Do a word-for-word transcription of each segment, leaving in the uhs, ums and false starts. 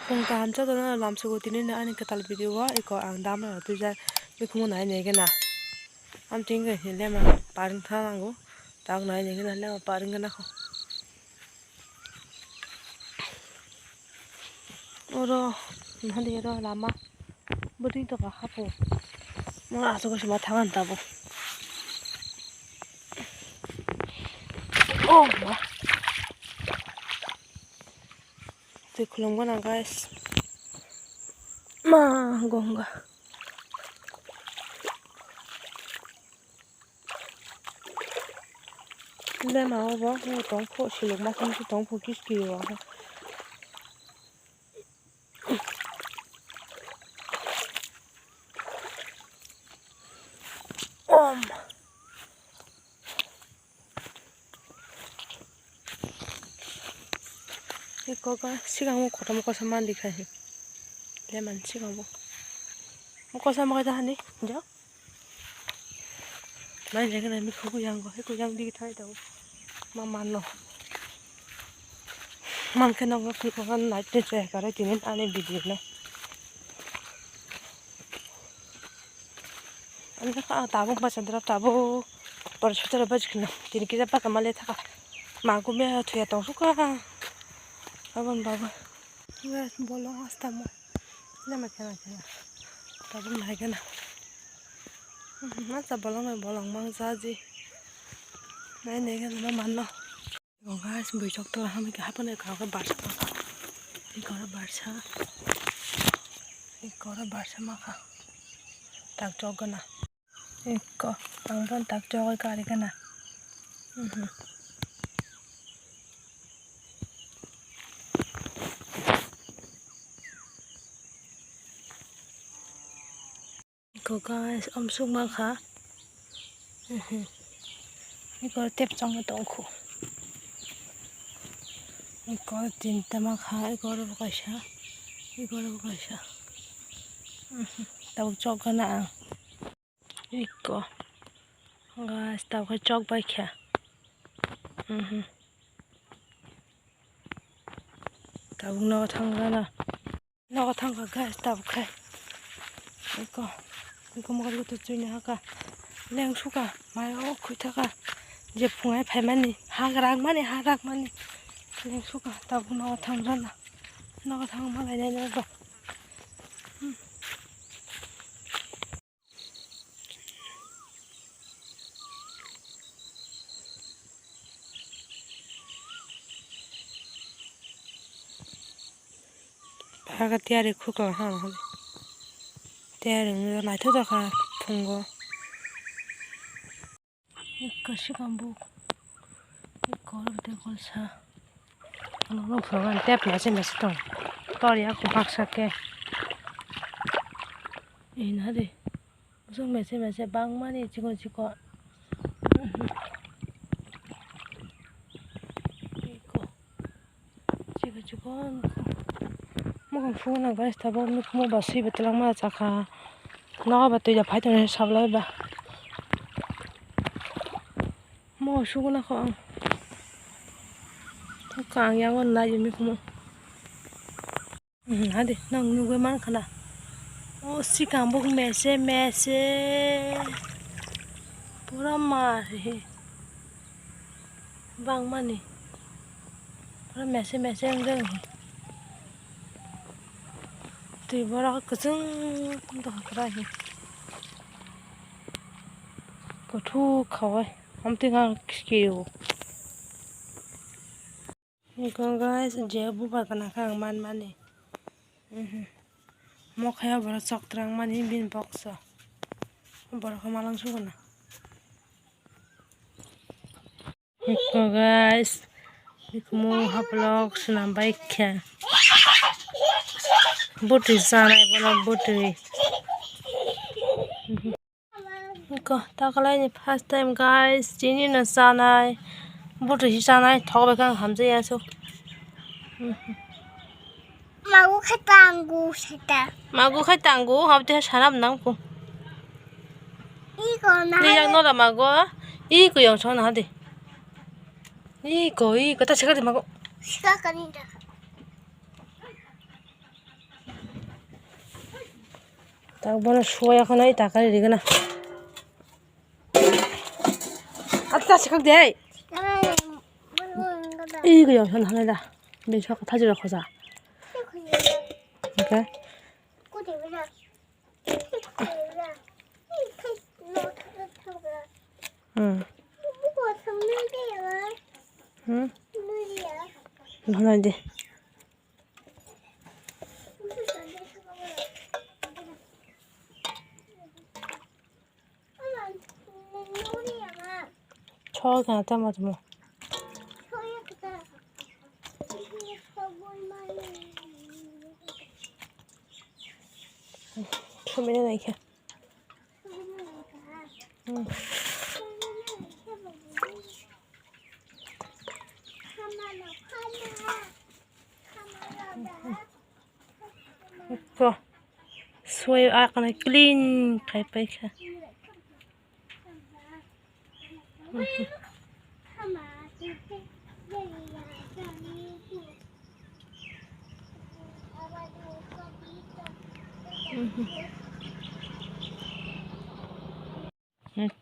Phung kaham jotono lamsugo tini no ani kwtal video o eko ang dam rok twijak mikhumu nai nai gana. Amtwing khe lema parwng thang nango, tak nai nai gana lema parwng gana kho. Oro nahadi oro lama bwtwi tongkha hapu. Mo aswk se ma thangan tabuk. Oh ma. Twi khulum gana guys. Ma gonga. Lema obo tongpho silok ma khe tongpho kiski o. Om. Eko ga sigang o kotom kosa mandi khai. Lemon sigang bo. Mo kosa mo kaisa hani jo. Mai jeng na mi khubu yang go, khubu yang digi thai tau. Ma man no. Man khe no ngai khe no night te che kare tini ani video le. Ani kha tabuk bacha dra tabuk. Por sutara baj khna. Tini kisa baka male thaka. Ma gu me thuya tong suka. Abon baba. Guys, bolong hasta mo. Lama kena kena. Tabuk nai kena. Masa bolong nai bolong mang jaji. Nai nai kena ma manno. Oh guys, bui chok to hami ke hapon ek kha barsa ma kha. Ek kha barsa. Ek kha barsa ma kha. Tak chok gana. Ekko, ang pon tak chogoi kari gana. Mhm. Ekko guys, amsuk ma kha. Mhm. Ekko tep chong tongkhu. Ekko tinta ma kha, ekko oro bo kaisa, ekko oro bo kaisa. Mhm. Tabuk chok gana ang. Ekko. Guys, tabuk khe chok bai kha. Mhm. Tabuk nogo thang gana. Nogo thang kha guys, tabuk khe. Ekko. Ekko mokol khe to chwini haka. Leng suka. Mayo khoi thaka. Je phungai phaimani. Ha rakmani, ha rakmani. Leng suka. Tabuk nogo thang gana. Nogo thang malai nai nogo. Hmm. Phaga tiyari khukla ha, tiyari wngwi naithok tongkha phungo. Ekka sikambuk, ekka oro tei kolsa. Ano nukphuru mani tep mese mese tong. Tor ya kwbaksa khe. Ina de. Bosong mese mese bangmani chikon chikon. Eko. Chikon chikon. Mokang phunukna guys tabuk nukmo ba swibo twlangma chakha. Nogo ba twi da phai tongni sablai ba. Mo suguna kho ang. Kha ang yango nai jemi khumo. Hmm, hadi nang nugui man khana. O sikang buk mese mese. Pura mar he. Bangmani. Pura mese mese wngde. Twi borok kwchwng dohor kwrai he. Kuthuk khawai. Amtwi ngang kiskiyo. Eko guys, je bubar gana khe ang man mani. Mhm. Mokhai o borok chok twlang mani bini box o. Borok khe malang suguna. Eko guys, bikhumu haplok swnam bai khe. Bwtwi chanai bono bwtwi. Eko, takalai ni first time guys, chini no chanai. Bwtwi si chanai, thok bai khe ang hamjai ya so. Magu khai tangu seta. Magu khai tangu, hab te sanam nang ko. Iko na. Ni yang no la mago. Iko yang chona hadi. Iko, iko ta sekali mago. Sika kani da. Bono suwaya khwnai takari rigana. Atta sikak de. Ih, gaya sana halai da. Bin sok thajira khoja. Okay. Hmm. Hmm. Halai de. Chol kana tamo tamo. Chomina naikha. Hmm. Ko, soi akana clean khai paikha.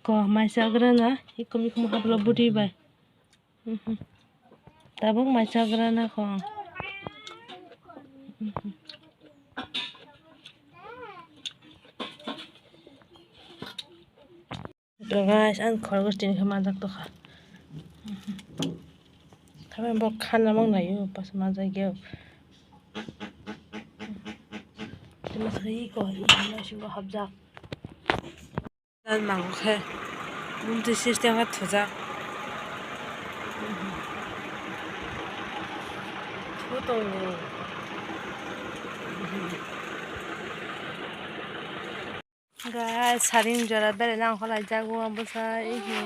Ko mai chagrana, iko mikhumu hablo budi bai. Tabuk mai chagrana ko. Guys, ang khorgos tini khe majak tokha. Khabe bo khana mang nayo, pas majak yo. Tini khe iko, iko hapjak. Dal mango khe bumtwi system khe thujak. Thu tongo. Guys, saring jora beraina ongkhorlaijak o bwsa, ihi.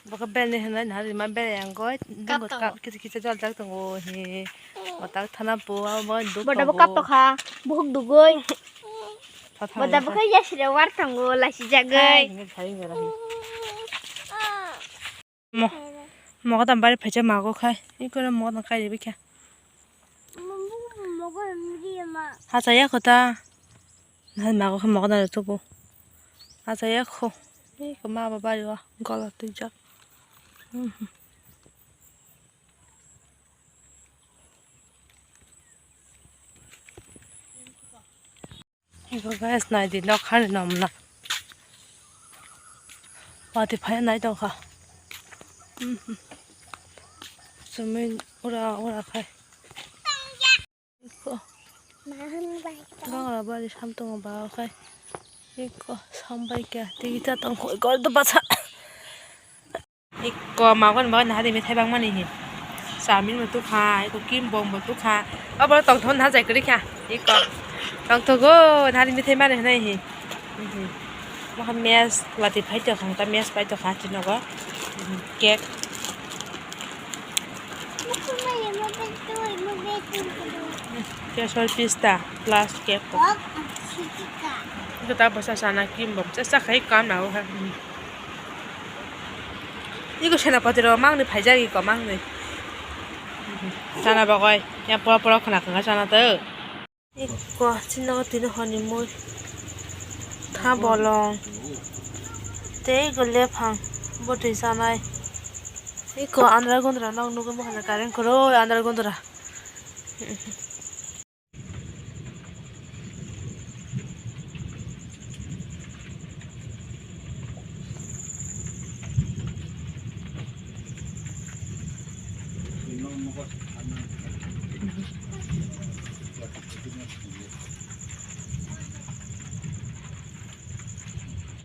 Bo khe beraina hinwi naharima berai ang goi. Kap tongo. Kisa kisa joljak tongo, ihi. Otak thana po, abo duk tongo. Boda bo kap tokha, buhuk dugoi. Boda bo khe yasire war tongo, lasijagoi. Hai, hinwi saring jora hi. Mo, mogodam bari phaisa mago khai. Ikora mogodam kai ribi kha. Hachaya kho ta. Nai mago khe mogodam rw tubu. Hachaya kho. Iko ma ba bari o gola twijak. Iko guys, nai di, nok hani nomna. Watwi phai nai tongkha. Sumui ura ura khai. Iko. Bangra bari sam tongo ba khai. Iko sambai kya tigi ta tongkho iko do basa. Iko magon magon hari mithai bangmani hi. Chowmin bo tukha, iko kim bom bo tukha. Obo tongthok na jai kwrwi kha. Iko tongthogo hari mithai mani hinai hi. Mokha mess lati phai tokha, ta mess pai tokha chinogo. Cake. Kesor pista plus cake. Iko ta bwsa sana kim bom. Chesa khai kam na o ha. Iko senapati rok mangni phaijak iko mangni. Chana bagwi ya pora pora khwna khwna chana to. Iko chini nogo tini hwnwi mui tha bolong tei iko lephang bwtwi chanai. Iko andra gundra nog nugwi mokhe current kwrwi andra gundra.